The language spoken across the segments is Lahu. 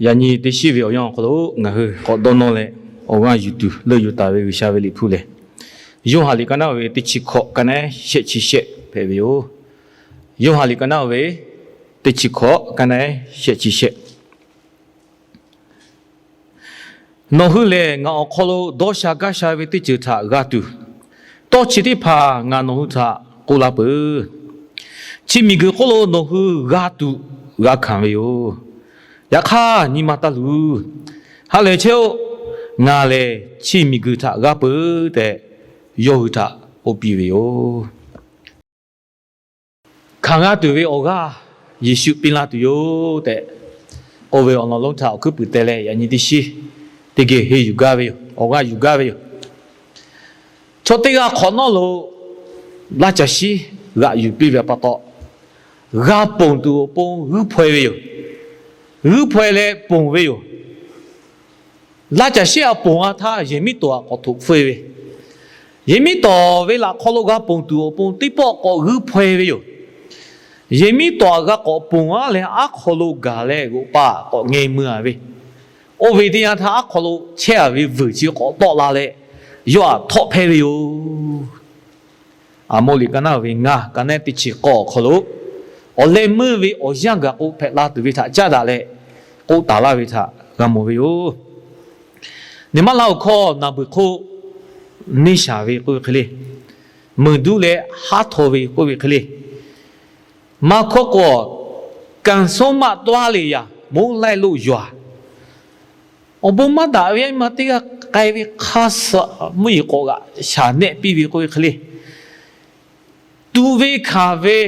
Yaꞈ nyi teˇ shiˉ ve awˬ yanˇ awˬ hk'aw lo ngaˬ hui k'awꞈ dawˇ nawˇ leh, awˬ g'aˇ yuˬ tuˬ leuˆ yuˬ taˍ ve G'uiˬsha ve liꞈ hpu lehˬ, Yoˇhanˬ liꞈ ka naˉ ve teˇ chi hkawꞈ ka naˉ shehˆ chi shehˆ hpehꞈ ve yoˬ. Yoˇhanˬ liꞈ ka naˉ ve teˇ chi hkawꞈ ka naˉ shehˆ chi shehˆ. Nawˬ hui lehˬ ngaˬ awˬ hk'aw lo dawˇ sha gaˇ sha ve teˇ ceuˬ htaꞈ g'a tuˬ, tawˇ chi teˇ hpaˍ ngaˬ nawˬ hui htaꞈ k'oˆ laˇ peuˬ. Chi miˬguiˬ hk'oˆ lo nawˬ hui g'a tuꞈ g'a hkanˍ ve yoˬ. Yaꞈ hk'aˇ nyi ma taˇ luˬ. Ha lehˬ chehˇ-oˆ. Ngaˬ lehˬ chi miˬguiˬ htaꞈ g'a peuˬ tehꞈ, yawˇ hui htaꞈ k'oˆ piˇ ve yoˬ. Hkanˍ g'a tuˬ ve awˬ g'aˇ Yeˍsuˆ piˇ laˇ tuˬ yoˬ tehꞈ k'oˆ ve awˬ lawn lonˉ htaꞈ awˬ hkuiˉ puiˍ teh leh, yaꞈ nyi teˇ shiˉ teˇ geh henˇ yuˬ gaˇ ve yoˬ. Awˬ g'aˇ yuˬ gaˇ ve yoˬ. Chaw teˇ g'aˇ hk'awꞈ nawˉ lo laˇ caˬ shiˉ g'aꞈ yuˬ piˇ ve pa taw, g'a ponˬ tuˬ awˬ pon g'uiˇ hpaw-e ve yoˬ. G'uiˇ hpaw-e leh ponˬ ve yoˬ. Laˇ caˬ shiˉ aꞈ ponˬ-a htaˇ, yehˬ miˉ tawˍ aꞈ k'awꞈ htoꞈ hpfuhˇ-e ve, yehˬ miˉ tawˍ ve laꞈ hk'aw lo g'a ponˬ tuˬ awˬ pon teˇ pawˆ k'awꞈ g'uiˇ hpaw-e ve yoˬ. Yehˬ miˉ tawˍ aꞈ g'a k'awꞈ ponˬ-a leh, aˉ hk'aw lo gaˬ leh g'oꞈ pa k'awꞈ ngeh mui-a ve, oˇ ve teˇ yanˇ htaˇ aˉ hk'aw lo chehˇ-a ve vuiˬ chi k'awꞈ tawˆ la leh, yawˇ aꞈ htawˆ hpehˇ ve yoˬ. Aˍmoˍ liꞈ ka naˉ ve ngaˬ ka naˉ teˇ chi k'awˇ awˬ hk'aw lo, awˬ leh meuˇ ve awˬ yanˇ gaˬ k'o hpehꞈ la tuˬ ve htaꞈ caˉ daꞈ leh k'oˆ taˍ laˇ ve htaꞈ g'a mawˬ ve yoˬ. Neˬ maˇ la awˬ hkawˇ naˬ beuˬ hk'oˆ neˇ shaˍ ve k'oˆ ve hk'e le, meuˬ duˉ leh haˉ htaw ve k'oˆ ve hk'e le, maˇ hkawˇ k'o, kanˍ sawˉ maˆ tawˇ le yaꞈ, moˉ laiˉ loˆ yaꞈ. Awˬ bon maˇ daꞈ ve a ma teˇ g'aˇ k'ai ve hk'aˇ suh mvuhˇ yeˬ k'awꞈ g'aꞈ shaˍ nehˆ piˇ ve k'oˆ ve hk'e le, tuꞈ ve hkanˍ ve,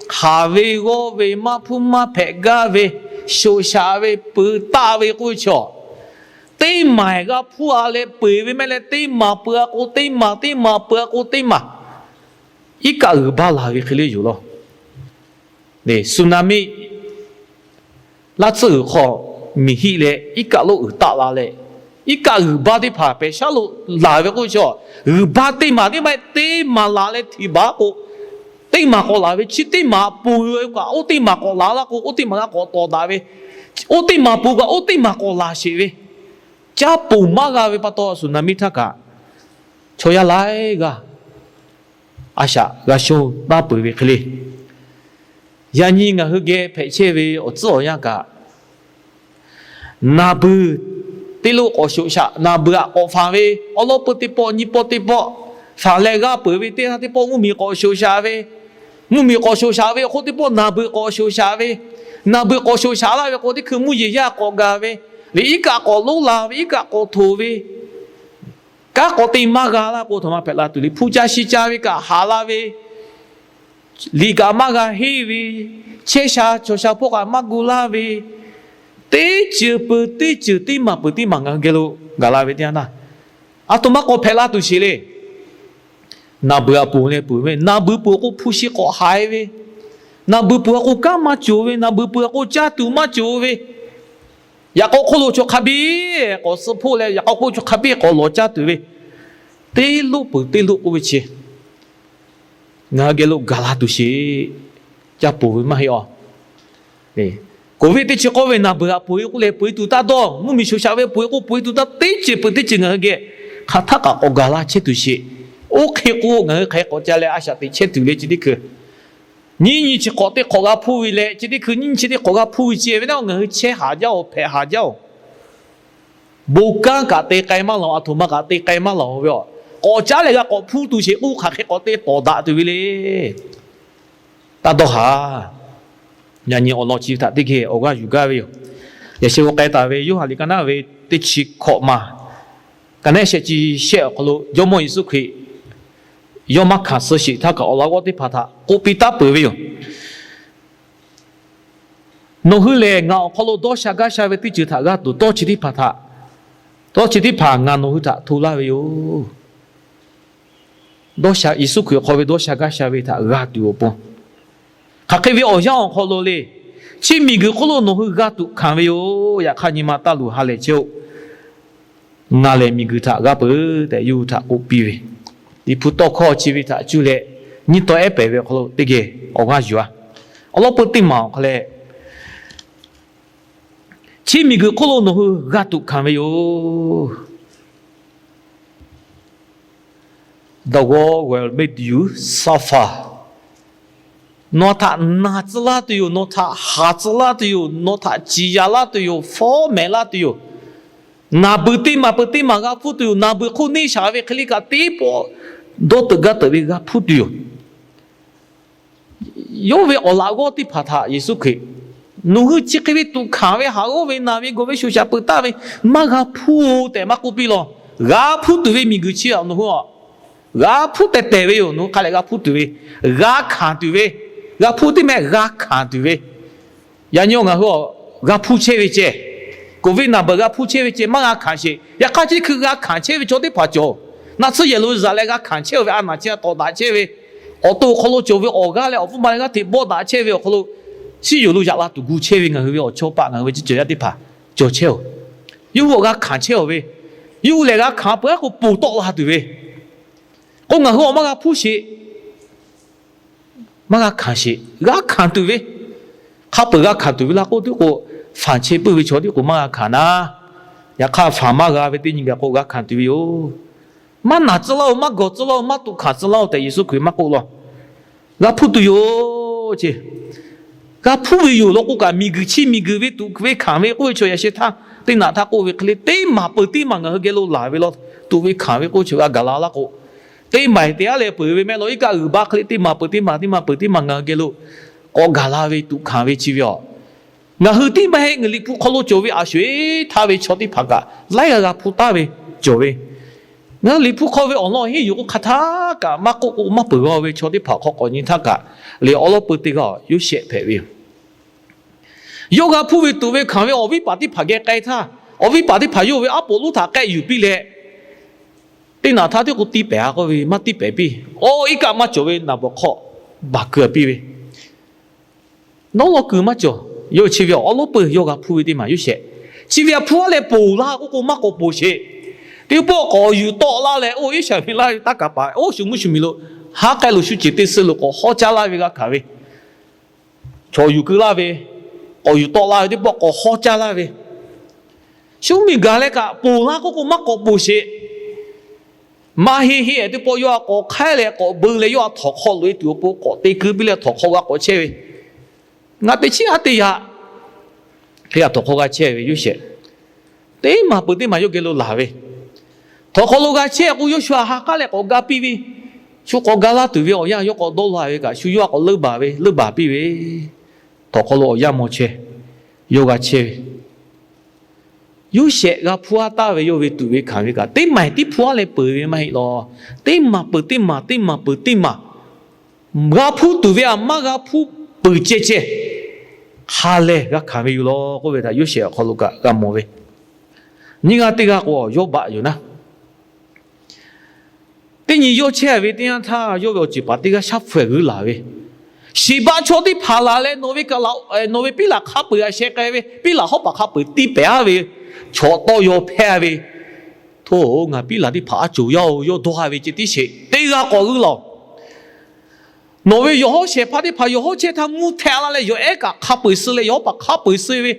hk'aˬ ve g'awˇ ve, maˇ hpuˇ maˇ hpehꞈ gaˇ ve, shoꞈ shaꞈ ve, peuˬ taˆ ve k'oˆ ve chaw, teˇ maˬ g'a hpuˇ-a leh peuˬ ve mehˆ leh, teˇ maˬ peuˬ-a k'o teˇ maˬ, teˇ maˬ peuˬ-a k'o teˇ maˬ, iˉ kaˆ g'uiˬ baˇ laˬ ve hk'e le yoˬ law. Tsunami laˇ tsuhˇ g'uiˬ hk'aw miˬ hiˆ leh iˉ kaˆ lonˉ uiˍ taˆ la leh, iˉ kaˆ g'uiˬ baˇ teˇ hpaˍ pehˬ shaˉ lo laˬ ve k'oˆ ve chaw, g'uiˬ baˇ teˇ maˬ teˇ maˬ teˇ maˬ laˬ leh htiꞈ baˬ k'o, teˇ maˬ k'awꞈ laˬ ve, chi teˇ maˬ ponˬ ve kaꞈ oˇ teˇ maˬ k'awꞈ laˬ laˇ k'o, oˇ teˇ maˬ g'a k'awꞈ tawˍ daꞈ ve, oˇ teˇ maˬ ponˬ kaꞈ oˇ teˇ maˬ k'awꞈ laˬ sheˍ ve, caˇ ponˬ maˇ g'a ve pa taw, tsunami htaˇ kaꞈ chaw yaˇ laiˉ g'aˇ a shaꞈ g'a shonˇ taˇ peuˬ ve hk'e le. Yaꞈ nyi ngaˬ hui geh hpehꞈ chehˇ ve awˬ tcuhˉ awˬ yanˇ kaꞈ, naˍ beuˬ teˇ loˆ k'awꞈ shoꞈ shaꞈ, naˍ beuˬ aꞈ k'awꞈ faˍ ve, awˉ lawˉ peuˇ teˇ pawˆ nyiˇ pawˆ teˇ pawˆ faˍ leh g'a peuˬ ve teˇ g'aˇ teˇ pawˆ mvuhˇmiˬ k'awꞈ shoꞈ shaꞈ ve, mvuhˇmiˬ k'awꞈ shoꞈ shaꞈ ve awˬ hk'oˆ teˇ pawˆ naˍ beuˬ k'awꞈ shoꞈ shaꞈ ve, naˍ beuˬ k'awꞈ shoꞈ shaꞈ laˇ ve k'o teˇ hkui mvuhˇ yeˬ yaˇ k'awꞈ gaˬ ve, liꞈ iˉ kaˆ k'awꞈ lonˉ la ve, iˉ kaˆ k'awꞈ htoꞈ ve, kanˉ k'awꞈ te maˇ g'a laˇ k'o, a htoꞈ ma hpehꞈ la tuˬ le. Hpu ca shi ca ve kaꞈ haꞈ la ve, liꞈ kaꞈ maˇ g'a henˇ ve, chehˇ sha chaw sha hpawˇ kaꞈ maˇ gu laˇ ve, teˇ ceuˬ peuˬ teˇ ceuˬ, teˇ maˬ peuˬ teˇ maˬ ngaˬ hui geh lo gaˬ la ve teˇ yanˇ htaˇ, a htoꞈ ma k'awꞈ hpehꞈ la tuˬ sheˍ le. Naˍ beuˬ aꞈ ponˬ leh peuˬ ve, naˍ beuˬ peuˬ k'o hpu shi k'awꞈ haiˬ ve, naˍ beuˬ peuˬ k'o kanˉ maˇ cawˬ ve, naˍ beuˬ peuˬ k'o caˇ tuˬ maˇ cawˬ ve, yaꞈ k'aw hk'oˆ lo chaw hk'a biˇ k'awꞈ suh hpoˆ leh, yaꞈ k'aw hk'oˆ chaw hk'a biˇ k'awꞈ lawˬ caˇ tuˬ ve, teˇ loˆ peuˬ teˇ loˆ k'oˆ ve chi ngaˬ hui geh lo gaˬ la tuˬ sheˍ. Caˇ ponˬ ve maˇ heˆ a. Covid teˇ chi k'awˇ ve naˍ beuˬ aꞈ ponˬ e k'oˆ leh ponˬ e tuˬ taˇ dawˇ, mvuhˇmiˬ shoꞈ shaꞈ ve ponˬ e k'o ponˬ e tuˬ taˇ, teˇ ceuˬ peuˬ teˇ ceuˬ ngaˬ hui geh hk'aˬ htaˆ kaꞈ k'awꞈ gaˬ la chehˇ tuˬ sheˍ. Oˇ hk'e k'o ngaˬ hui hk'aˬ hk'e k'awꞈ ca leh a shaꞈ teꞈ chehˇ tuˬ le. Chi teˇ hkui nyiˇ nyi chi hk'awꞈ teˇ hk'awꞈ g'a hpuˇ ve leh, chi teˇ hkui nyiˇ nyi chi teˇ hk'awꞈ g'a hpuˇ ve chi ve naˉ, ngaˬ hui chehˇ haˍ jaˇ oˬ, hpehꞈ haˍ jaˇ oˬ. Bon kanˉ kaꞈ te k'ai maˇ laˬ, a htoꞈ ma kaꞈ te k'ai maˇ laˬ ve a. K'awꞈ caˉ leh g'a k'awꞈ hpuˇ tuˬ sheˍ k'oˆ hk'aˬ hk'e k'awꞈ te tawˍ daꞈ tuˬ ve le. Taˇ dawˇ haˍ. Yaꞈ nyi awˬ lawn chi htaꞈ teˇ geh awˬ g'aˇ yuˬ gaˇ ve yoˬ. Yaꞈ sheh g'aw k'ai taˍ ve Yoˇhanˬ liꞈ ka naˉ ve teˇ chi hkawꞈ ma, ka naˉ shehˆ chi shehˆ awˬ hk'aw lo Jawˇmawˇ Yeˍsuˆ Hkriꞈ yawˇ maˇ hkanˍ suh sheˍ htaˇ kaꞈ awˬ laꞈ g'awˇ teˇ hpaˍ htaꞈ k'oˆ piˇ taˉ peuˬ ve yoˬ. Nawˬ hui lehˬ ngaˬ awˬ hk'aw lo dawˇ sha gaˇ sha ve teˇ ceuˬ htaꞈ g'a tuˬ, tawˇ chi teˇ hpaˍ htaꞈ, tawˇ chi teˇ hpaˍ ngaˬ nawˬ hui htaꞈ hto laˇ ve yoˬ. Dawˇ sha, Yeˍsuˆ Hkriꞈ hk'aw ve dawˇ sha gaˇ sha ve htaꞈ g'a tuˬ awˬ pon, hk'aˬ hk'e ve awˬ yanˇ awˬ hk'aw lo le, chi miˬguiˬ hk'oˆ lo nawˬ hui g'a tuˬ hkanˍ ve yoˬ. Yaꞈ hk'aˇ nyi ma taˇ luˬ, ha lehˬ chehˇ-oˆ. Ngaˬ lehˬ miˬguiˬ htaꞈ g'a peuˬ tehꞈ yawˇ hui htaꞈ k'oˆ piˇ ve, Liꞈ hpu tawˇ hkawˇ chi ve htaꞈ cuˇ leh nyiˇ taw ehˉ pehˍ ve awˬ hk'aw lo teˇ geh awˬ g'aˇ yuˬ-a. Awˬ lawn peu teˇ maˬ awˬ hk'a leh, Chi miˬguiˬ hk'oˆ lo nawˬ hui g'a tuꞈ hkanˍ ve yoˬ. The world will make you suffer. Nawˬ htaꞈ naˬ tcuh laˇ tuˬ yoˬ. Nawˬ htaꞈ haˍ tcuh laˇ tuˬ yoˬ. Nawˬ htaꞈ ciˍ yanˍ laˇ tuˬ yoˬ. Fawˉ mehˍ laˇ tuˬ yoˬ. Naˬ beuꞈ teˇ maˬ peuˬ teˇ maˬ g'a hpuˇ tuˬ yoˬ. Naˬ beuꞈ hk'oˆ neˇ shaˍ ve hk'e le kaꞈ teˇ pawˆ dawˇ teuꞈ gaˇ teuꞈ ve g'a hpuˇ tuˬ yoˬ. Yawˇ ve awˬ laꞈ g'awˇ teˇ hpaˍ htaꞈ Yeˍsuˆ Hkriꞈ, nawˬ hui chi hk'e ve tuꞈ hkanˍ ve haˍ g'awˇ ve naˬ ve gawˬ ve shoˍ shaˍ peuˬ taˍ ve maˇ g'a hpuˇ-oˬ tehꞈ maˇ k'oˆ piˇ law. G'a hpuˇ tuˬ ve miˬguiˬ chi a nawˬ hui a g'a hpuˇ tehˬ tehˬ ve yoˬ. Nawˬ hui hk'a lehˬ g'a hpuˇ tuˬ ve, g'a hkanˍ tuˬ ve, g'a hpuˇ teˇ mehˆ g'a hkanˍ tuˬ ve. Yaꞈ nyi ngaˬ hui a g'a hpuˇ chehˇ ve ceh, covid naˬ beuꞈ g'a hpuˇ chehˇ ve ceh maˇ g'a hkanˍ sheˍ. Yaꞈ hk'aˇ chi hkui g'a hkanˍ chehˇ ve chaw teˇ hpaˍ cawˬ. Naˆ tsuhˇ yehˬ lo zaꞈ leh g'a hkanˍ chehˇ-oˬ ve a naˬ chi a tawˍ daꞈ chehˇ ve, awˬ to awˬ hk'aw lo cawˬ ve awˬ g'aˇ leh awˬ pfuhˇ ma leh g'aˇ hteꞈ bawˆ daꞈ chehˇ ve awˬ hk'aw lo, chi yoˬ lo yaꞈ la tuˬ gu chehˇ ve ngaˬ hui ve awˬ chawˇ paˆ ngaˬ hui ve ciˇ cawˬ yaˇ teˇ hpaˍ cawˬ chehˇ-oˬ. Yawˇ hui awˬ g'a hkanˍ chehˇ-oˬ ve, yawˇ hui lehˬ g'a hkanˍ peuˬ-a k'o ponˬ tawˆ la tuˬ ve k'o, ngaˬ hui awˬ maˇ g'a hpuˇ sheˍ. Maˇ g'a hkanˍ sheˍ. G'a hkanˍ tuˬ ve, hk'a peuˬ g'a hkanˍ tuˬ ve laˇ k'oˆ tiˉ k'o, fanˬ chehˇ puiˉ ve chaw tiˉ k'o maˇ g'a hkanˍ naˉ. Yaꞈ hk'aˇ fanˬ maˇ g'a ve teˇ nyi gaˬ k'o g'a hkanˍ tuˬ ve yoˬ. Maˇ naˬ tcuh laˇ-oˬ, maˇ gawˬ tcuh laˇ-oˬ, maˇ tuꞈ hkanˍ tcuh laˇ-oˬ tehꞈ Yeˍsuˆ Hkriꞈ maˇ k'oˆ law. G'a hpuˇ tuˬ yoˬ ce. G'a hpuˇ ve yoˬ law k'o kaꞈ, miˬguiˬ chi miˬguiˬ ve tuꞈ ve hkanˍ ve k'oˆ ve chaw yaꞈ sheh htaˇ, teˇ naꞈ htaˇ k'oˆ ve hk'e le, teˇ maˬ peuˬ teˇ maˬ ngaˬ hui geh lo laˬ ve law. Tuꞈ ve hkanˍ ve k'oˆ ve chaw g'a gaˬ la laˇ k'o, teˇ maˬ teˇ g'aˇ leh peuˬ ve mehˆ law. Iˉ kaˆ g'uiˬ ba hk'e le teˇ maˬ peuˬ teˇ maˬ, teˇ maˬ peuˬ teˇ maˬ ngaˬ hui geh lo k'awꞈ gaˬ la ve tuꞈ hkanˍ ve chi ve a. Ngaˬ hui tiˉ maˇ heˆ, ngaˬ hui Liꞈ hpu hk'aw lo cawˬ ve a sho-eˬ htaˇ ve chaw teˇ hpaˍ kaꞈ laiˉ g'aˇ g'a hpuˇ taˍ ve cawˬ ve. Ngaˬ hui Liꞈ hpu hk'aw ve awˬ lawn henˇ yuˬ k'o hk'aˬ htaˇ kaꞈ maˇ k'oˆ k'o maˇ peuˬ g'a ve chaw teˇ hpaˍ hk'aw k'awꞈ nyi htaˇ kaꞈ, lehˬ awˬ lawn peu teˇ g'aˇ Yoˇsehꞈ hpehꞈ ve yoˬ. Yawˇ g'a hpuˇ ve tuꞈ ve hkanˍ ve awˬ viˉ paˍ teˇ hpaˍ geh k'ai htaˇ, awˬ viˉ paˍ teˇ hpaˍ yawˇ ve aˉ poꞈ lonˉ htaꞈ k'ehˆ yuˬ piˇ leh, teˇ naꞈ htaˇ tiˉ k'o tiˇ pehˍ-a k'oˆ ve maˇ tiˇ pehˍ piˇ. Oˇ iˉ kaˆ maˇ cawˬ ve naˬ bawˬ hk'aw baˬ keu piˇ ve, nawˉ law kuiˬ maˇ cawˬ. Yawˇ chi ve awˬ lawn peu yawˇ g'a hpuˇ ve teˇ maˬ Yoˇsehꞈ, chi ve a hpuˇ-a leh ponˬ laˇ k'oˆ k'o maˇ k'awꞈ ponˬ sheˍ. Teˇ pawˆ k'awꞈ yuˬ tawˆ laˇ leh, oˇ Iˉsaˍreˍlaˆ ve taˇ kaˍ paˍ oˇ shu mvuhˇ shu miˬ lo ha k'ai lo shu ceuˬ teˇ suh lo k'awꞈ hawˉ caˇ laˇ ve g'a hkanˍ ve, chaw yuˬ keu laˇ ve, k'awꞈ yuˬ tawˆ laˇ ve teˇ pawˆ k'awꞈ hawˉ caˇ laˇ ve, shu miˬ gaˬ leh kaꞈ ponˬ laˇ k'oˆ k'o maˇ k'awꞈ ponˬ sheˍ. Maˇ heˆ heˆ, teˇ pawˆ yawˇ a k'awꞈ hk'aiˉ leh k'awꞈ beu leh yawˇ a htawnˍ hk'aw loꞈ-e tuˬ awˬ pon k'awꞈ te keu piˇ leh htawnˍ hk'aw g'a k'awꞈ chehˇ ve, ngaˬ teꞈ chiˉ aˉ teˇ yaꞈ hk'e a htawnˍ hk'aw g'a chehˇ ve Yoˇsehꞈ, teˇ maˬ peuˬ teˇ maˬ yawˇ geh lo laˬ ve, htawnˍ hk'aw lo g'a chehˇ k'o, yawˇ shu a ha k'aˉ leh k'awꞈ ga piˇ ve, shu k'awꞈ ga laˇ tuˬ ve awˬ yanˇ yawˇ k'awꞈ dawˇ law ve kaꞈ, shu yawˇ a k'awꞈ leuˆ baˬ ve, leuˆ baˬ piˇ ve, htawnˍ hk'aw lo awˬ yanˇ maw chehˇ, yawˇ g'a chehˇ ve Yoˇsehꞈ g'a hpuˇ-a taˍ ve yawˇ ve tuꞈ ve hkanˍ ve kaꞈ, teˇ maˬ tiˉ hpuˇ-a leh peuˬ ve maˇ heˆ law. Teˇ maˬ peuˬ teˇ maˬ, teˇ maˬ peuˬ teˇ maˬ, g'a hpuˇ tuˬ ve a maˇ g'a hpuˇ peuˬ ceh ceh, hk'a lehˬ g'a hkanˍ ve yoˬ law k'oˆ ve htaꞈ Yoˇsehꞈ awˬ hk'aw lo kaꞈ g'a mawˬ ve. Nyiˇ g'aˇ teˇ g'aˇ k'o, Yawˇbaˆ yoˬ naˉ. Teˇ nyi yawˇ chehˇ ve teˇ yanˇ htaˇ, yawˇ ve awˬ ceˬ paˍ teˇ g'aˇ shaˉ hpu-ehˍ g'uiˇ laˬ ve, Sheˍbaˆ chaw teˇ hpaˍ laˬ leh, nawˬ ve piˉ laˬ hk'a peu-eˬ a sheh k'ai ve, piˉ laˬ hawˉ paˍ hk'a peu-eˬ tiˇ pehˍ-a ve, chaw tawˇ yaw hpehˇ ve, hto, ngaˬ piˉ laˬ teˇ hpaˍ a coˬ yaˇ-oˬ, yawˇ dawˇ-a ve ceh tiˉ sheˍ. Teˇ g'aˇ k'awꞈ g'uiˇ laˬ-oˬ. Nawˬ ve yawˬ hawˉ shehˍ hpaˇ teˇ hpaˍ yawˬ hawˉ chehˇ htaˇ mvuhˇ htehꞈ la leh, yawˬ ehˉ kaꞈ hk'a peu-eˬ suh leh, yawˬ hawˉ paˍ hk'a peu-eˬ suh ve,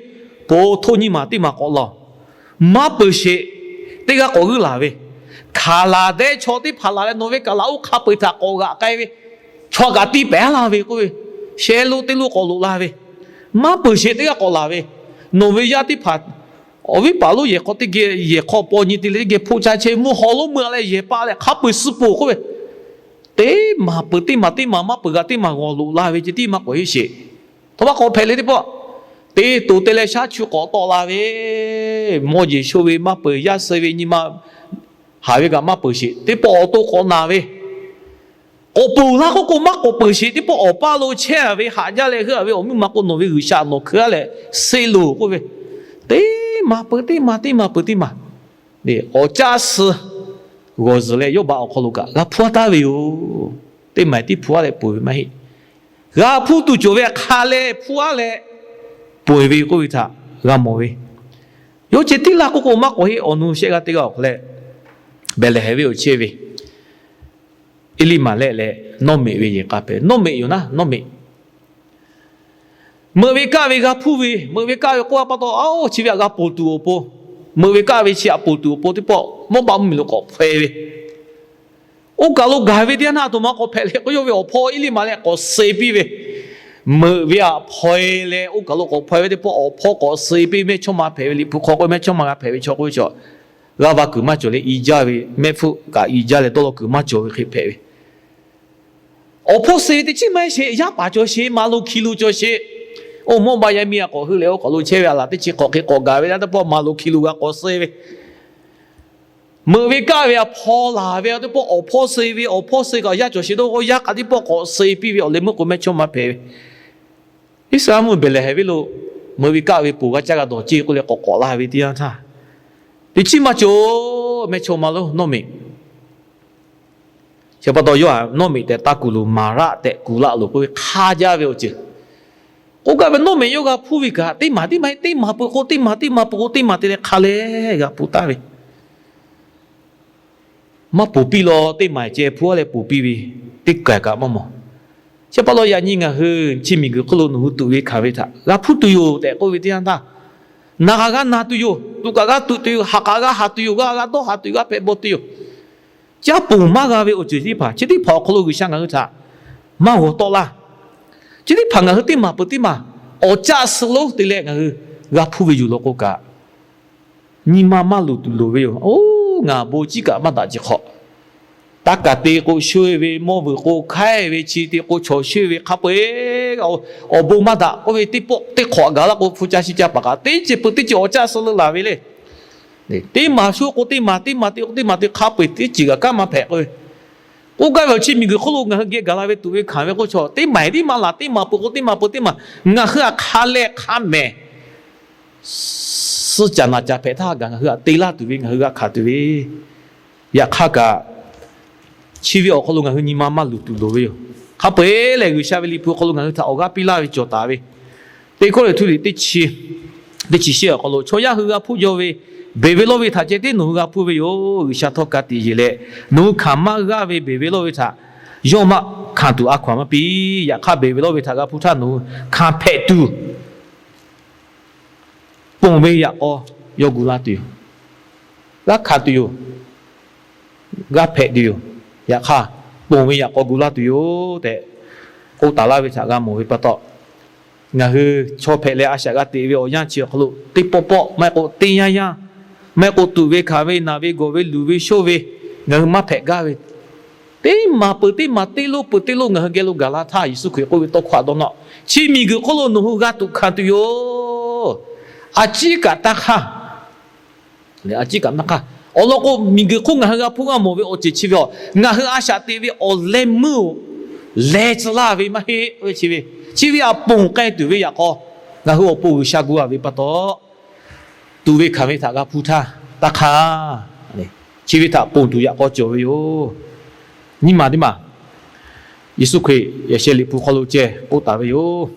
po htoˇ nyiˇ maˬ teˇ maˬ k'awꞈ laˬ-oˬ. Maˇ peuˬ sheˍ. Teˇ g'aˇ k'awꞈ g'uiˇ laˬ ve, Hkaˍlaˍdehˇ chaw teˇ hpaˍ laˬ leh nawˬ ve kaꞈ laˬ oˇ hk'a peu-eˬ htaꞈ k'awꞈ g'aꞈ k'ai ve, chaw kaꞈ tiˇ pehˍ-a laˇ ve k'oˆ ve, sheh lo teˇ lo k'awꞈ loꞈ la ve, maˇ peuˬ sheˍ. Teˇ g'aˇ k'awꞈ laˬ ve, nawˬ ve yaˇ teˇ hpaˍ awˬ viˉ paˍ lonˉ yehˬ hk'aw teˇ geh, yehˬ hk'aw paw nyi te leh teˇ geh hpoˆ caˇ chehˇ, mvuhˇ haw lonˉ meuˇ-a leh yehˬ paˆ leh hk'a peu-eˬ suh peuˬ k'oˆ ve, teˇ maˬ peuˬ teˇ maˬ, teˇ maˬ maˇ peuˬ g'a teˇ maˬ g'awˬ loꞈ la ve ceh tiˉ maˇ k'awꞈ heˆ sheˍ. Htawˇ maˇ k'awꞈ hpehꞈ le teˇ pawˆ, te toˬ te leh shaˉ chu k'awꞈ tawˆ la ve, mawˇ jeˬ sho ve maˇ peuˬ, yaˇ suh ve nyi ma haˍ ve kaꞈ maˇ peuˬ sheˍ. Teˇ pawˆ awˬ to k'awꞈ naˬ ve, k'awꞈ ponˬ laˇ k'oˆ k'o maˇ k'awꞈ peuˬ sheˍ. Teˇ pawˆ awˬ paˇ lo chehˇ-a ve, haꞈ jaˇ leh heuˆ-a ve awˬ miˇ ma k'o, nawˬ ve G'uiˬsha nawˬ hkeu-a leh suh loˬ k'oˆ ve, teˇ maˬ peuˬ teˇ maˬ, teˇ maˬ peuˬ teˇ maˬ, awˬ caˇ suh g'awˬ zuhˬ leh Yawˇbaˆ awˬ hk'aw lo kaꞈ g'a hpuˇ-a taˍ ve yoˬ. Teˇ maˬ tiˉ hpuˇ-a leh peuˬ ve maˇ heˆ. G'a hpuˇ tuˬ cawˬ ve hk'a lehˬ hpuˇ-a leh peuˬ ve k'oˆ ve htaꞈ g'a mawˬ ve. Yawˇ ceh tiˉ laˇ k'oˆ k'o maˇ k'awꞈ heˆ. Awˬ nu shehˆ g'aˇ teˇ g'aˇ awˬ hk'a leh, Behˍlehˍhehnˍ venˇ awˬ chehˇ ve Eˇliˇmaꞈlehˆ leh Nawˇmeꞈ ve yehˬ k'a hpehꞈ. Nawˇmeꞈ yoˬ naˉ, Nawˇmeꞈ. Meuꞈ ve kaˆ ve g'a hpuˇ ve, meuꞈ ve kaˆ ve k'oˆ a pa taw, a oˇ chi ve htaꞈ g'a ponˬ tuˬ awˬ pon, meuꞈ ve kaˆ ve chi htaꞈ ponˬ tuˬ awˬ pon teˇ pawˆ mawˇ baˆ mvuhˇmiˬ lo k'awꞈ hpaw e ve, oˇ kaˬ lo gaˬ ve teˇ yanˇ htaˇ, a htoꞈ ma k'awꞈ hpehꞈ le k'o, yawˇ ve awˬ hpaw Eˇliˇmaꞈ leh k'awꞈ suh piˇ ve, meuꞈ ve htaꞈ hpaw e leh oˇ kaˬ lo k'awꞈ hpaw e ve teˇ pawˆ awˬ hpaw k'awꞈ suh piˇ ve mehˇchawˇma hpehꞈ ve, Liꞈ hpu hk'aw k'oˆ mehˇchawˇma g'a hpehꞈ ve chaw k'oˆ ve chaw, g'a va kuiˬ maˇ cawˬ leh i jaˇ ve, mehˆ hpfuhˆ kaꞈ i jaˇ leh dawˇ law kuiˬ maˇ cawˬ ve hk'e hpehꞈ ve. Awˬ hpawˇ suh ve teˇ chiˉ maˇ heˆ sheˍ, yaˇ paˍ cawˬ sheˍ, maˍ lo hki lo cawˬ sheˍ. Oˇ mawˇ ba yaˇ miˇ a k'awꞈ hui leh oˇ kaˬ lo chehˇ ve a laˬ teˇ chi hk'awꞈ hk'e k'awꞈ gaˬ ve teˇ pawˆ maˍ lo hki lo g'a k'awꞈ suh ve, meuꞈ ve kaˆ ve htaꞈ hpaw laˬ ve teˇ pawˆ awˬ hpawˇ suh ve, awˬ hpawˇ suh kaꞈ yaˇ cawˬ sheˍ dawˇ k'o yaˇ k'a teˇ pawˆ k'awꞈ suh piˇ ve awˬ leh meuˇ k'o mehˇchawˇma hpehꞈ ve. Iˉsaˍreˍlaˆ mvuhˇmiˬ Behˍlehˍhehnˍ venˇ lo meuꞈ ve kaˆ ve ponˬ g'a caˇ g'a dawˬ ceˇ k'oˆ leh k'awꞈ k'awꞈ laˇ ve teˇ yanˇ htaˇ, teˇ chiˉ maˇ cawˬ, mehˇchawˇma lo nawˇ meꞈ. Chi pa taw yawˇ htaꞈ nawˇ meꞈ tehꞈ taˇ kuˬ loˬ, Maˍraˆ tehꞈ kuˬ laˇ loˬ k'oˆ ve hk'a jaˇ ve awˬ ceuˬ. K'oˆ gaˇ ve nawˇ meꞈ yawˇ g'a hpuˇ ve kaꞈ, teˇ maˬ teˇ maˬ, teˇ maˬ peuˬ k'o teˇ maˬ, teˇ maˬ peuˬ k'o teˇ maˬ te leh hk'a leh g'a hpuˇ taˍ ve. Maˇ ponˬ piˇ law, teˇ maˬ ceh hpuˇ a leh ponˬ piˇ ve, teˇ kaˬ kaꞈ maˇ mawˬ. Chi pa taw yaꞈ nyi ngaˬ hui chi miˬguiˬ hk'oˆ lo nawˬ hui tuꞈ ve hkanˍ ve htaꞈ g'a hpuˇ tuˬ yoˬ tehꞈ k'oˆ ve teˇ yanˇ htaˇ, naˬ kaꞈ g'a naˬ tuˬ yoˬ, tuꞈ kaꞈ g'a tuꞈ tuˬ yoˬ, haꞈ kaꞈ g'a haꞈ tuˬ yoˬ, g'a g'a dawˇ haꞈ tuˬ yoˬ, g'a hpehꞈ bawˬ tuˬ yoˬ. Caˇ ponˬ maˇ g'a ve awˬ ceuˬ teˇ hpaˍ, chi teˇ hpaˍ awˬ hk'aw lo G'uiˬsha ngaˬ hui htaꞈ maˇ g'aw tawˆ laˇ. Chi teˇ hpaˍ ngaˬ hui teˇ maˬ peuˬ teˇ maˬ awˬ caˆ suh lonˉ te leh ngaˬ hui g'a hpuˇ ve yoˬ law k'o kaꞈ, nyi ma maˇ luˬ tuˬ loˍ ve yoˬ. Oˇ, ngaˬ bon ciˉ kaꞈ maˇ daꞈ ceˬ hk'awꞈ, taˇ kaˬ te k'o shoˇ ve, mawˇ vuiˬ k'o hk'aiˉ ve, chi te k'o chaw shoˇ ve hk'a peu-eˬ, awˬ bon maˇ daꞈ k'oˆ ve teˇ pawˆ teˇ hk'awꞈ gaˬ la k'o, hpu ca shi ca paˍ kaꞈ teˇ ceuˬ peuˬ teˇ ceuˬ awˬ caˆ suh leuˉ laˬ ve le. Teˇ maˬ shoˇ k'o teˇ maˬ, teˇ maˬ te k'o teˇ maˬ te, hk'a peu-eˬ teˇ ceuˬ kaꞈ kanˉ maˇ hpehꞈ k'oˆ ve. K'oˆ gaˇ ve awˬ chi miˬguiˬ hk'oˆ lo ngaˬ hui geh gaˬ la ve tuꞈ ve hkanˍ ve k'oˆ chaw, teˇ maˬ teˇ maˬ laˬ, teˇ maˬ peuˬ k'o teˇ maˬ peuˬ, teˇ maˬ ngaˬ hui htaꞈ hk'a leh hk'a mehˍ suh caˍ naˍ caˍ hpehꞈ htaˇ gaˬ ngaˬ hui htaꞈ te laˇ tuˬ ve, ngaˬ hui g'a hkanˍ tuˬ ve. Yaꞈ hk'aˇ kaꞈ, chi ve awˬ hk'aw lo ngaˬ hui nyi ma maˇ luˬ tuˬ loˍ ve yoˬ. Hk'a peu-eˬ lehˬ, G'uiˬsha ve Liꞈ hpu awˬ hk'aw lo ngaˬ hui htaꞈ awˬ g'aˇ piˇ laˇ ve cawˬ taˍ ve, teˇ hkawˇ lehˬ, htu liꞈ teˇ chi, teˇ chi shehˆ awˬ hk'aw lo chaw yaˇ hui g'a hpuˇ jaw ve, beˬ ve lawˇ ve htaꞈ ceh tiˉ nawˬ hui g'a hpuˇ ve yoˬ. G'uiˬsha htawˇ ka tiꞈ yeˬ leh, nawˬ hui hkanˍ maˇ g'aˇ ve beˬ ve lawˇ ve htaꞈ yawˇ maˇ hkanˍ tuˬ a hkaw-anˬ maˇ piˇ. Yaꞈ hk'aˇ, beˬ ve lawˇ ve htaꞈ g'a hpuˇ htaˇ nawˬ hui hkanˍ hpehꞈ tuˬ, ponˬ ve yaꞈ k'aw yawˇ gu laˇ tuˬ yoˬ. G'a hkanˍ tuˬ yoˬ. G'a hpehꞈ tuˬ yoˬ. Yaꞈ hk'aˇ, ponˬ ve yaꞈ k'aw gu laˇ tuˬ yoˬ tehꞈ k'oˆ taˍ laˇ ve htaꞈ g'a mawˬ ve pa taw, ngaˬ hui chaw hpehꞈ leh a shaꞈ g'a teꞈ ve awˬ yanˇ chi awˬ hk'aw lo teˇ pawˆ pawˆ maˇ heˆ k'o teˇ yanˇ yanˇ, maˇ heˆ k'o tuꞈ ve hkanˍ ve, naˬ ve gawˬ ve, luˬ ve shonˇ ve, ngaˬ hui maˇ hpehꞈ gaˇ ve, teˇ maˬ peuˬ teˇ maˬ, teˇ lonˉ peuˬ teˇ lonˉ ngaˬ hui geh lo gaˬ la htaˇ, Yeˍsuˆ Hkriꞈ k'oˆ ve tawˇ hkawˇ htaꞈ dawˇ nawˇ, chi miˬguiˬ hk'oˆ lo nawˬ hui g'a tuꞈ hkanˍ tuˬ yoˬ. A ciˉ kaꞈ taˇ hk'aˇ, a ciˉ kaꞈ taˇ hk'aˇ. Awˬ lawn k'o, miˬguiˬ hk'oˆ ngaˬ hui g'a hpuˇ g'a mawˬ ve awˬ ceuˬ chi ve a, ngaˬ hui a shaꞈ teꞈ ve awˬ leh meuˇ-oˬ, leh tcuh laˇ ve maˇ heˆ. Chi ve, chi ve htaꞈ ponˬ k'ai tuˬ ve yaꞈ k'aw, ngaˬ hui awˬ pon G'uiˬsha gu a ve pa taw, tuꞈ ve hkanˍ ve htaꞈ g'a hpuˇ htaˇ taˇ hk'aˇ, chi ve htaꞈ ponˬ tuˬ yaꞈ k'aw cawˬ ve yoˬ. Nyi maˬ teˇ maˬ, Yeˍsuˆ Hkriꞈ yaꞈ sheh Liꞈ hpu hk'aw lo ceh k'oˆ taˍ ve yoˬ.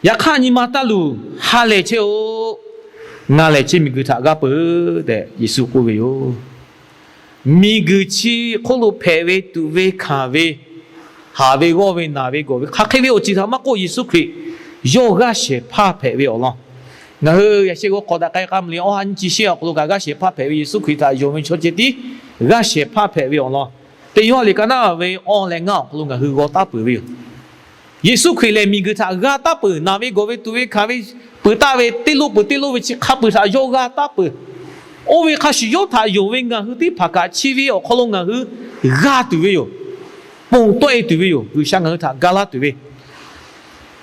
Yaꞈ hk'aˇ, nyi ma taˇ luˬ, ha lehˬ chehˇ-oˆ. Ngaˬ lehˬ chi miˬguiˬ htaꞈ g'aˇ peuˬ tehꞈ Yeˍsuˆ k'oˆ ve yoˬ. Miˬguiˬ chi hk'oˆ lo hpehꞈ ve tuꞈ ve hkanˍ ve, haꞈ ve g'awˇ ve naˬ ve gawˬ ve hk'aˬ hk'e ve awˬ ceuˬ htaꞈ maˇ k'oˆ, Yeˍsuˆ Hkriꞈ yawˇ g'aˇ shehˍ hpaˇ hpehꞈ ve awˬ lawn, ngaˬ hui yaꞈ sheh g'aw hk'awꞈ daꞈ k'ai k'a mvuh liꞈ awˇ ha nyiˇ chi shehˆ awˬ hk'aw lo kaꞈ g'aˇ shehˍ hpaˇ hpehꞈ ve Yeˍsuˆ Hkriꞈ htaꞈ yonˍ ve chaw ceh tiˉ g'aˇ shehˍ hpaˇ hpehꞈ ve awˬ lawn, Teˇ Yoˇhanˬ liꞈ ka naˉ ve awˇ leh ngaˇ awˬ hk'aw lo ngaˬ hui g'aw taˉ peuˬ ve yoˬ. Yeˍsuˆ Hkriꞈ lehˬ miˬguiˬ htaꞈ g'a taˉ peuˬ, naˬ ve gawˬ ve tuꞈ ve hkanˍ ve peuˬ taˆ ve teˇ lonˉ peuˬ teˇ lonˉ ve chi hk'a peuˬ htaꞈ yawˇ g'a taˉ peuˬ. Oˇ ve hk'a shuˍ yawˇ htaꞈ yonˍ ve ngaˬ hui teˇ hpaˍ kaꞈ chi ve awˬ hk'aw lo ngaˬ hui g'a tuˬ ve yoˬ. Ponˬ tawˆ e tuˬ ve yoˬ. G'uiˬsha ngaˬ hui htaꞈ ga laˇ tuˬ ve.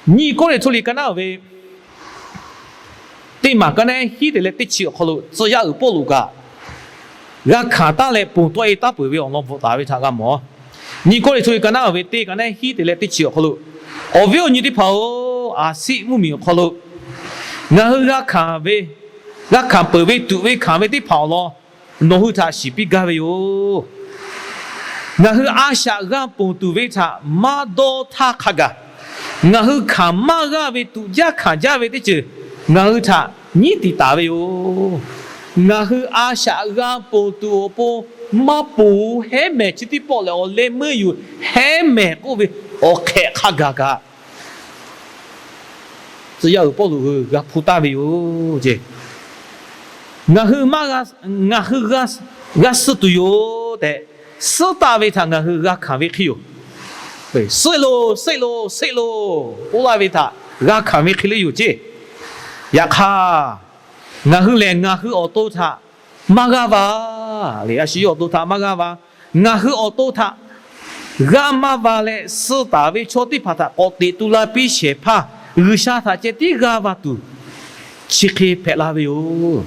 Nyiˇ Kawˇrenˍhtuˆ liꞈ ka naˉ ve teˇ maˬ ka naˉ hiˉ te leh teˇ chi awˬ hk'aw lo tcuh yaˇ uiˍ Pawˇluꞈ kaꞈ g'a hkanˍ taˉ leh ponˬ tawˆ e taˉ peuˬ ve awˬ lawn bvuhꞈ taˍ ve htaꞈ g'a mawˬ. Nyiˇ Kawˇrenˍhtuˆ ka naˉ ve teˇ ka naˉ hiˉ te leh teˇ chi awˬ hk'aw lo, awˬ viˉ awˬ nyi teˇ hpaˍ-oˬ, Aˍsiˆ mvuhˇmiˬ awˬ hk'aw lo ngaˬ hui g'a hkanˍ ve, g'a hkanˍ peuˬ ve tuꞈ ve hkanˍ ve teˇ hpaˍ awˬ lawn nawˬ hui htaꞈ shiˍ piˇ gaˇ ve yoˬ. Ngaˬ hui a shaꞈ g'a ponˬ tuˬ ve htaꞈ maˇ dawˇ htaˇ hk'a gaˬ, ngaˬ hui hkanˍ maˇ g'aˇ ve tuꞈ jaˇ hkanˍ jaˇ ve teˇ ceuˬ ngaˬ hui htaꞈ nyiˉ tiꞈ taˍ ve yoˬ. Ngaˬ hui a shaꞈ g'a ponˬ tuˬ awˬ pon maˇ ponˬ, heˉ mehˍ chi teˇ pawˆ lehˬ awˬ leh meuˇ yuˬ heˉ mehˍ k'oˆ ve awˬ hk'ehꞈ hk'a gaˬ kaꞈ, tcuh yaˇ uiˍ Pawˇluꞈ hui g'a hpuˇ taˍ ve yoˬ ceˇ. Ngaˬ hui maˇ g'a, ngaˬ hui g'a, g'a suh tuˬ yoˬ tehꞈ, suhˉ taˍ ve htaꞈ ngaˬ hui g'a hkanˍ ve hk'e yoˬ. Suhˆ loˬ, suhˆ loˬ, suhˆ loˬ k'oˆ laˇ ve htaꞈ g'a hkanˍ ve hk'e le yoˬ ceˇ. Yaꞈ hk'aˇ, ngaˬ hui lehˬ ngaˬ hui awˬ to htaꞈ maˇ g'aˇ va le. A shu yawˇ awˬ to htaꞈ maˇ g'aˇ va. Ngaˬ hui awˬ to htaꞈ g'a maˇ va leh, suh taˍ ve chaw teˇ hpaˍ htaꞈ k'awꞈ teꞈ tu la piˇ shehˍ hpaˇ G'uiˬsha htaꞈ ceh tiˉ g'aˇ va tuˬ, chi hk'e hpehꞈ la ve yoˬ.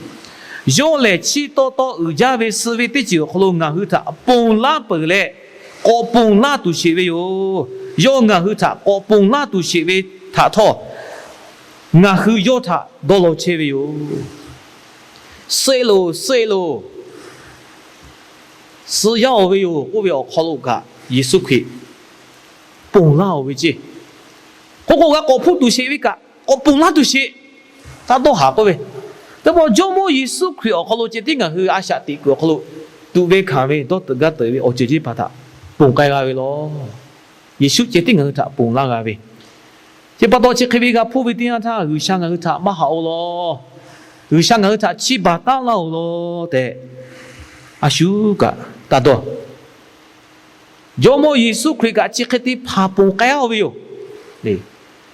Yawˇ lehˬ, chiˇ tawˆ tawˆ uiˍ jaˇ ve suh ve teˇ ceuˬ awˬ hk'aw lo ngaˬ hui htaꞈ ponˬ laˇ peuˬ leh, k'awꞈ ponˬ laˇ tuˬ sheˍ ve yoˬ. Yawˇ ngaˬ hui htaꞈ k'awꞈ ponˬ laˇ tuˬ sheˍ ve htaꞈ htawˇ, ngaˬ hui yawˇ htaꞈ dawˇ law chehˇ ve yoˬ. Suhˆ loˬ, suhˆ loˬ, suh yaˇ-oˬ ve yoˬ k'oˆ ve awˬ hk'aw lo kaꞈ, Yeˍsuˆ Hkriꞈ ponˬ laˇ-oˬ ve ceˇ. K'oˆ k'o, g'a k'awꞈ hpuˇ tuˬ sheˍ ve kaꞈ, k'awꞈ ponˬ laˇ tuˬ sheˍ. Taˇ dawˇ haˍ k'oˆ ve, teˇ pawˆ Jawˇmawˇ Yeˍsuˆ Hkriꞈ awˬ hk'aw lo ceh tiˉ ngaˬ hui a shaꞈ teꞈ kuiˬ awˬ hk'aw lo tuꞈ ve hkanˍ ve dawˇ teuꞈ gaˇ teuꞈ ve awˬ ceuˬ ceˇ hpaˍ htaꞈ ponˬ k'ai g'a ve law. Yeˍsuˆ ceh tiˉ ngaˬ hui htaꞈ ponˬ laˇ g'a ve. Chi pa taw chi hk'e ve g'a hpuˇ ve teˇ yanˇ htaˇ, G'uiˬsha ngaˬ hui htaꞈ maˇ haꞈ-oˬ law. G'uiˬsha ngaˬ hui htaꞈ chiˇ baˬ taˉ laˇ-oˬ law tehꞈ, a shu kaꞈ taˇ dawˇ. Jawˇmawˇ Yeˍsuˆ Hkriꞈ kaꞈ chi hk'e te hpanˍ ponˬ k'ai-a ve yoˬ.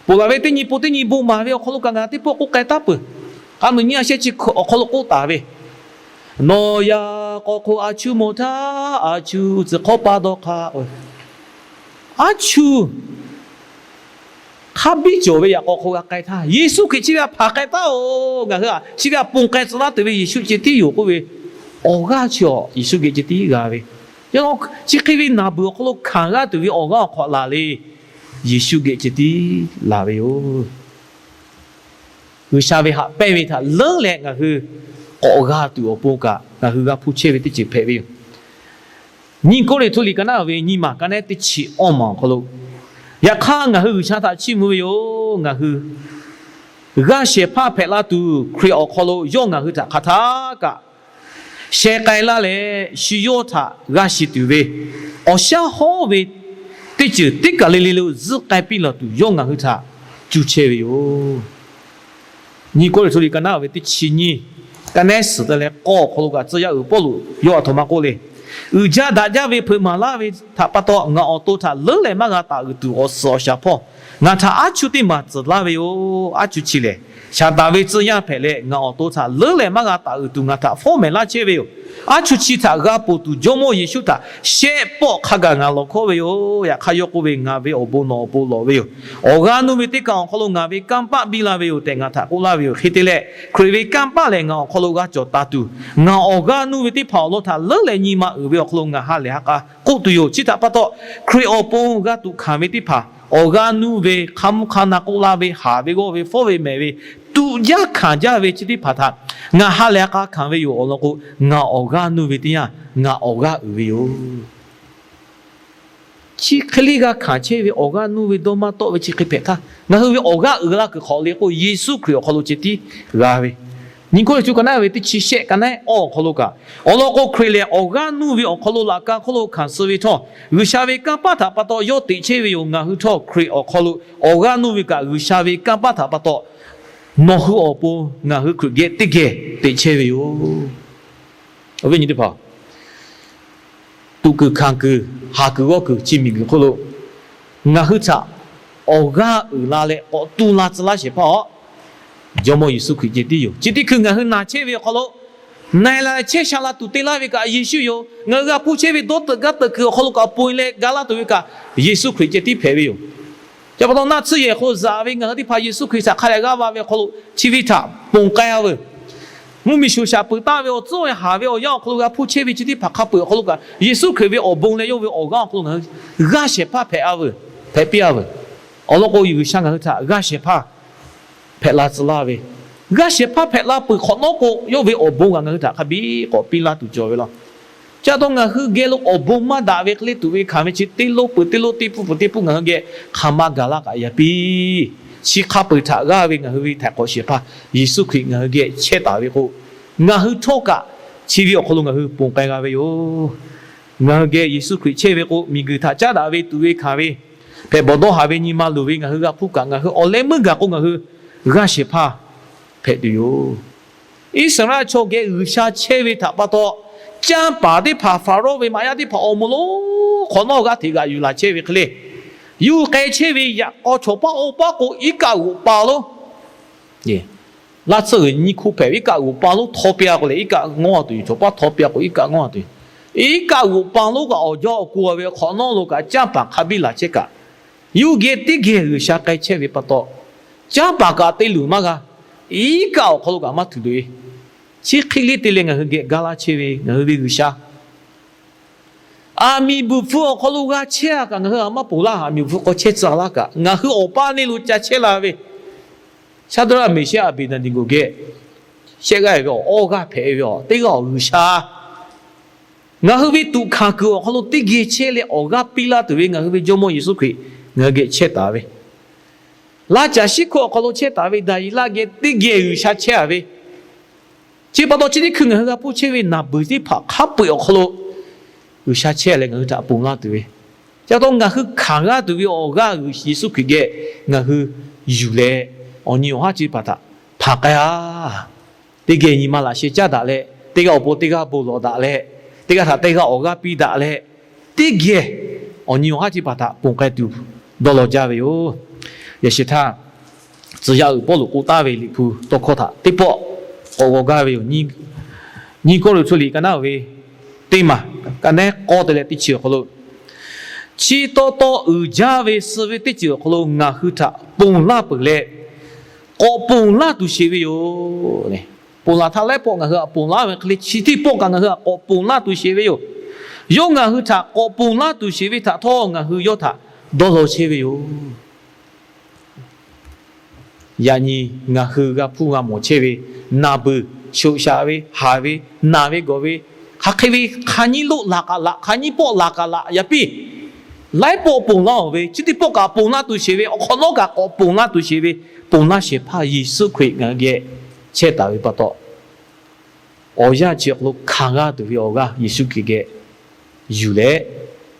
Ponˬ laˬ ve teˇ nyi pon teˇ nyi bon maˍ ve awˬ hk'aw lo kaꞈ ngaˬ teˇ pawˆ k'oˆ k'ai taˉ peuˬ. K'aˉ nuˬ nyiˇ a shehˆ chi awˬ hk'aw lo k'oˆ taˍ ve, Nawˬ yaꞈ k'awꞈ hk'o a chu mawˬ htaˇ, a chu tcuh hk'awˇ pa dawˇ hk'a, a chu hk'a biˇ cawˬ ve yaꞈ k'awꞈ hk'o g'a k'ai htaˇ, Yeˍsuˆ Hkriꞈ chi ve htaꞈ hpanˍ k'ai taˉ-oˬ. Ngaˬ hui a chi ve htaꞈ ponˬ k'ai tcuh laˇ tuˬ ve Yeˍsuˆ ceh tiˉ yoˬ k'oˆ ve awˬ g'aˇ chi awˬ Yeˍsuˆ geh ceh tiˉ g'a ve. Chi hk'e ve naˬ beuˬ awˬ hk'aw lo hkanˍ g'aˇ tuˬ ve awˬ g'aˇ awˬ hk'aw laˬ le, Yeˍsuˆ geh ceh tiˉ laˬ ve yoˬ. G'uiˬsha ve haꞈ pehnˇ ve htaꞈ leuˉ leh ngaˬ hui k'awꞈ g'a tuˬ awˬ pon kaꞈ, ngaˬ hui g'a hpuˇ chehˇ ve teˇ ceuˬ hpehꞈ ve yoˬ. Nyiˇ Kawˇrenˍhtuˆ liꞈ ka naˉ ve nyiˇ maˬ ka naˉ teˇ chi awˇ maˬ awˬ hk'aw lo, yaꞈ hk'aˇ ngaˬ hui G'uiˬsha htaꞈ chiˇ mvuh ve yoˬ. Ngaˬ hui g'aˇ shehˍ hpaˇ hpehꞈ la tuˬ, Hkriꞈ awˬ hk'aw lo yawˇ ngaˬ hui htaꞈ hk'aˬ htaˇ kaꞈ sheh k'ai laˇ leh, shu yawˇ htaꞈ g'a shiˍ tuˬ ve awˬ shaˉ hawˉ ve teˇ ceuˬ teˇ kaˬ le le lo zuhˆ k'ai piˇ laˬ tuˬ, yawˇ ngaˬ hui htaꞈ cuˇ chehˇ ve yoˬ. Nyiˇ Kawˇrenˍhtuˆ liꞈ ka naˉ ve teˇ chi nyiˇ, ka naˉ suhˍ te leh k'awˇ awˬ hk'aw lo kaꞈ tcuh yaˇ uiˍ Pawˇluꞈ yawˇ a htoꞈ ma k'oˆ le. Uiˍ jaˇ daꞈ jaˇ ve hpeuꞈ maˍ laˇ ve htaꞈ pa taw, ngaˬ awˬ to htaꞈ leuˉ leh maˇ g'a taˍ uiˍ tuˬ awˬ suhˍ awˬ shaˍ hpawˇ ngaˬ htaꞈ aˉ chuˇ teˇ maˬ tcuhˍ laˇ ve yoˬ. Aˉ chuˇ chi lehˬ, Saˍtanˍ ve tcuh yaˇ hpehꞈ leh, ngaˬ awˬ to htaꞈ leuˉ leh maˇ g'a taˍ uiˍ tuˬ ngaˬ htaꞈ fawˉ mehˍ laˇ chehˇ ve yoˬ. Aˉ chuˇ chi htaꞈ g'a ponˬ tuˬ Jawˇmawˇ Yeˍsuˆ htaꞈ shehˆ pawˆ hk'a gaˬ ngaˬ lawˬ hkawˉ ve yoˬ. Yaꞈ hk'aˇ yawˇ k'oˆ ve, Ngaˬ ve awˬ bon nawˬ awˬ pon lawˬ ve yoˬ. Awˬ g'aˇ nuˇ ve teˇ kaˬ awˬ hk'aw lo ngaˬ ve kanˇ paˆ biˇ la ve yoˬ tehꞈ ngaˬ htaꞈ k'oˆ laˇ ve yoˬ. Hk'e te leh, Hkriꞈ ve kanˇ paˆ lehˬ ngaˬ awˬ hk'aw lo g'a cawˬ taˍ tuˬ, ngaˬ awˬ g'aˇ nuˇ ve teˇ hpaˍ awˬ lawn htaꞈ leuˉ leh nyi ma uiˍ ve awˬ hk'aw lo ngaˬ ha lehˬ ha k'a k'oˆ tuˬ yoˬ. Chi htaꞈ pa taw, Hkriꞈ awˬ pon g'a tuꞈ hkanˍ ve teˇ hpaˍ awˬ g'aˇ nuˇ ve hk'a mvuhˇ hk'a na k'oˆ laˇ ve, haˍ ve g'awˇ ve fawˉ ve mehˍ ve, tuꞈ jaˇ hkanˍ jaˇ ve chi teˇ hpaˍ htaꞈ ngaˬ ha lehˬ ha k'a hkanˍ ve yoˬ. Awˬ lawn k'o, ngaˬ awˬ g'aˇ nuˇ ve teˇ yanˇ ngaˬ awˬ g'aˇ uiˍ ve yoˬ. Chi hk'e le g'a hkanˍ chehˇ ve awˬ g'aˇ nuˇ ve dawˇ maˇ tawˆ ve chi hk'e hpehꞈ htaˇ, ngaˬ hui ve awˬ g'aˇ uiˍ la kuiˬ hk'awꞈ le k'o, Yeˍsuˆ Hkriꞈ awˬ hk'aw lo ceh tiˉ g'a ve. Nyiˇ Kawˇrenˍhtuˆ ka naˉ ve teˇ chi shehˆ ka naˉ awˇ awˬ hk'aw lo kaꞈ, awˬ lawn k'o, Hkriꞈ lehˬ awˬ g'aˇ nuˇ ve awˬ hk'aw lo laꞈ ka hk'oˆ lo hkanˍ suh ve htawˇ, G'uiˬsha ve kanˇ paˆ htaꞈ pa taw yawˇ teꞈ chehˇ ve yoˬ. Ngaˬ hui htawˇ Hkriꞈ awˬ hk'aw lo awˬ g'aˇ nuˇ ve kaꞈ, G'uiˬsha ve kanˇ paˆ htaꞈ pa taw nawˬ hui awˬ pon ngaˬ hui Hkriꞈ geh teˇ geh teꞈ chehˇ ve yoˬ. Awˬ viˉ nyi teˇ hpaˍ, tuꞈ kuiˬ hkanˍ kuiˬ, haˍ kuiˬ g'awˇ kuiˬ chi miˬguiˬ hk'oˆ lo ngaˬ hui htaꞈ awˬ g'aˇ uiˍ la leh k'awꞈ tu la tcuh laˇ shehˍ hpaˇ aw, Jawˇmawˇ Yeˍsuˆ Hkriꞈ ceh tiˉ yoˬ. Chi teˇ hkui ngaˬ hui naˬ chehˇ ve awˬ hk'aw lo, na-e la leh chehˇ sha la tuˬ te laˇ ve kaꞈ Yeˍsuˆ yoˬ. Ngaˬ hui g'a hpuˇ chehˇ ve dawˇ teuꞈ gaˇ teuꞈ kuiˬ awˬ hk'aw lo kaꞈ ponˬ-e leh ga laˇ tuˬ ve kaꞈ, Yeˍsuˆ Hkriꞈ ceh tiˉ hpehꞈ ve yoˬ. Chi pa taw naˆ tsuhˇ yehˬ hk'aw lo zaꞈ ve ngaˬ hui teˇ hpaˍ Yeˍsuˆ Hkriꞈ htaꞈ hk'a dehꞈ g'aˇ va ve awˬ hk'aw lo chi ve htaꞈ ponˬ k'ai-a veuˬ. Mvuhˇmiˬ shoˍ shaꞈ peuˬ taˍ ve awˬ tcuhˉ ve haˍ ve awˬ yanˇ awˬ hk'aw lo g'a hpuˇ chehˇ ve chi teˇ hpaˍ hk'a peu-eˬ awˬ hk'aw lo kaꞈ, Yeˍsuˆ Hkriꞈ ve awˬ bon leh yawˇ ve awˬ g'aˇ awˬ hk'aw lo ngaˬ hui g'aˇ shehˍ hpaˇ hpehꞈ-a veuˬ, hpehꞈ piˇ-a veuˬ. Awˬ lawn k'o, G'uiˬsha ngaˬ hui htaꞈ g'aˇ shehˍ hpaˇ hpehꞈ la tcuh laˇ ve, g'aˇ shehˍ hpaˇ hpehꞈ la peuˬ hk'awꞈ nawˉ k'o, yawˇ ve awˬ bon kaꞈ ngaˬ hui htaꞈ hk'a biˇ k'awꞈ piˇ laˇ tuˬ cawˬ ve law. Chi pa taw ngaˬ hui geh lo awˬ bon maˇ daꞈ ve hk'e le tuˬ ve hkanˍ ve chi teˇ lonˉ peuˬ teˇ lonˉ, teˇ pfuhˇ peuˬ teˇ pfuhˇ ngaˬ hui geh hk'aˬ ma gaˬ laˇ kaꞈ yaꞈ piˇ. Chi hk'a peu-eˬ htaꞈ g'aˇ ve ngaˬ hui ve htaiˍ hk'awꞈ shehˍ hpaˇ Yeˍsuˆ Hkriꞈ ngaˬ hui geh chehˇ taˍ ve k'o, ngaˬ hui htawˇ kaꞈ chi ve awˬ hk'aw lo ngaˬ hui ponˬ k'ai g'a ve yoˬ. Ngaˬ hui geh Yeˍsuˆ Hkriꞈ chehˇ ve k'o, miˬguiˬ htaꞈ caˉ daꞈ ve tuˬ ve hkanˍ ve, hpehꞈ bawˬ dawˇ haˍ ve nyi ma luˬ ve ngaˬ hui g'a hpuˇ kaꞈ, ngaˬ hui awˬ leh meuˇ gaˬ k'o ngaˬ hui g'aˇ shehˍ hpaˇ hpehꞈ tuˬ yoˬ. Iˉsaˍreˍlaˆ chaw geh G'uiˬsha chehˇ ve htaꞈ pa taw, canˇ paˍ teˇ hpaˍ, Hpaˍrawˇ ve maꞈ yaˇ teˇ hpaˍ awˬ moˍ lonˉ hk'awꞈ nawˉ g'aˇ hteꞈ g'aꞈ yuˬ laˬ chehˇ ve hk'e le. Yuˬ k'ai chehˇ ve yaꞈ k'aw chaw paˉ oˇ paˉ k'o, iˉ kaˆ g'oꞈ pa lonˉ laˇ tsuhˇ g'uiˬ nyi hkuˇ hpehꞈ ve iˉ kaˆ g'oꞈ pa lonˉ htaw pia k'o leh, iˉ kaˆ ngawˉ tuˬ yoˬ. Chaw paˉ htaw pia k'o, iˉ kaˆ ngawˉ tuˬ yoˬ. Iˉ kaˆ g'oꞈ pa lonˉ kaꞈ awˬ jaw awˬ ku ve hk'awꞈ nawˉ lo kaꞈ canˇ paˍ hk'a biˇ laˬ chehˇ kaꞈ, yawˇ geh teˇ geh G'uiˬsha k'ai chehˇ ve pa taw, canˇ paˍ kaꞈ te luˬ maˇ g'a. Iˉ kaˆ awˬ hk'aw lo kaꞈ maˇ tuˬ loꞈ-e. Chi hk'e le te leh ngaˬ hui geh ga laˇ chehˇ ve ngaˬ hui ve G'uiˬsha, aˬ miˍ bvuhꞈ hpfuh awˬ hk'aw lo g'a chehˇ-a kaꞈ, ngaˬ hui a maˇ ponˬ laˇ. Aˬ miˍ bvuhꞈ hk'aw chehˇ tcuh laˇ kaꞈ, ngaˬ hui awˬ paˇ neˇ lo ca chehˇ la ve Shaˍdraˆ, Meˍshehˇ, Aˍbeˍnaˍdeˍgoˍ geh shehˆ g'aˇ ve awˬ, awˇ g'aˇ hpehꞈ ve awˬ, teˇ g'aˇ awˬ G'uiˬsha, ngaˬ hui ve tuꞈ hkanˍ kuiˬ awˬ hk'aw lo teˇ geh chehˇ leh awˬ g'aˇ piˇ laˇ tuˬ ve ngaˬ hui ve Jawˇmawˇ Yeˍsuˆ Hkriꞈ ngaˬ hui geh chehˇ taˍ ve, laˇ caˬ shiˉ hkawˇ awˬ hk'aw lo chehˇ taˍ ve Daˍyeˍlaˆ geh teˇ geh G'uiˬsha chehˇ-a ve, chi pa taw chi teˇ hkui ngaˬ hui g'a hpuˇ chehˇ ve naˬ beuˬ teˇ hpaˍ hk'a peu-eˬ awˬ hk'aw lo G'uiˬsha chehˇ leh ngaˬ hui htaꞈ ponˬ laˇ tuˬ ve, chi pa taw ngaˬ hui hkanˍ g'aˇ tuˬ ve awˬ g'aˇ Yeˍsuˆ Hkriꞈ geh ngaˬ hui yuˬ leh, awˬ nyi awˬ haˉ chi teˇ hpaˍ htaꞈ hpanˍ k'ai-a. Teˇ geh nyi ma laꞈ sheh caˇ daꞈ leh, teˇ g'aˇ awˬ pon teˇ g'aˇ bon lawˬ daꞈ leh, teˇ g'aˇ htaꞈ teˇ g'aˇ awˬ g'aˇ piˇ daꞈ leh, teˇ geh awˬ nyi awˬ haˉ chi teˇ hpaˍ htaꞈ ponˬ k'ai tuˬ dawˇ law jaˇ ve yoˬ. Yaꞈ sheh htaˇ, tcuh yaˇ uiˍ Pawˇluꞈ k'oˆ taˍ ve Liꞈ hpu tawˇ hkawˇ htaꞈ teˇ pawˆ k'awꞈ g'aw gaˇ ve yoˬ. Nyiˇ Kawˇrenˍhtuˆ liꞈ ka naˉ ve teˇ maˬ, ka naˉ k'awˇ te leh teˇ chi awˬ hk'aw lo, chi taw taw uiˍ jaˇ ve suh ve teˇ ceuˬ awˬ hk'aw lo ngaˬ hui htaꞈ ponˬ laˇ peuˬ leh, k'awꞈ ponˬ laˇ tuˬ sheˍ ve yoˬ. Ponˬ laˬ htaˇ laiˉ pawˆ ngaˬ hui htaꞈ ponˬ laˇ ve hk'e le, chi teˇ pawˆ kaꞈ ngaˬ hui htaꞈ k'awꞈ ponˬ laˇ tuˬ sheˍ ve yoˬ. Yawˇ ngaˬ hui htaꞈ k'awꞈ ponˬ laˇ tuˬ sheˍ ve htaꞈ htawˇ ngaˬ hui yawˇ htaꞈ dawˇ law chehˇ ve yoˬ. Yaꞈ nyi ngaˬ hui g'a hpuˇ g'a mawˬ chehˇ ve naˬ beuˬ, shoꞈ shaꞈ ve, haˍ ve, naˬ ve gawˬ ve, hk'aˬ hk'e ve hk'a nyiˇ loˆ laˬ k'aꞈ laꞈ, hk'a nyiˇ pawˆ laˬ k'aꞈ laꞈ yaꞈ piˇ, laiˉ pawˆ ponˬ laˇ-oˬ ve, chi teˇ pawˆ kaꞈ ponˬ laˇ tuˬ sheˍ ve, awˬ hk'awꞈ nawˉ kaꞈ k'awꞈ ponˬ laˇ tuˬ sheˍ ve, ponˬ laˇ shehˍ hpaˇ Yeˍsuˆ Hkriꞈ ngaˬ hui geh chehˇ taˍ ve pa taw, awˬ yanˇ chi awˬ hk'aw lo hkanˍ g'a tuˬ ve awˬ g'aˇ Yeˍsuˆ Hkriꞈ geh yuˬ leh,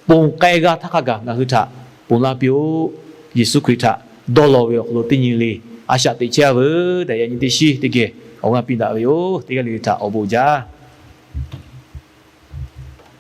ponˬ k'ai g'a htaˇ hk'a gaˬ ngaˬ hui htaꞈ ponˬ laˇ piˇ-oˆ. Yeˍsuˆ Hkriꞈ htaꞈ dawˇ law ve awˬ hk'aw lo teˇ nyi le a shaꞈ teꞈ chehˇ-a veuˬ tehꞈ, yaꞈ nyi teˇ shiˉ teˇ geh awˬ g'aˇ piˇ daꞈ ve yoˬ. Teˇ g'aˇ le le htaꞈ awˬ bon jaˇ.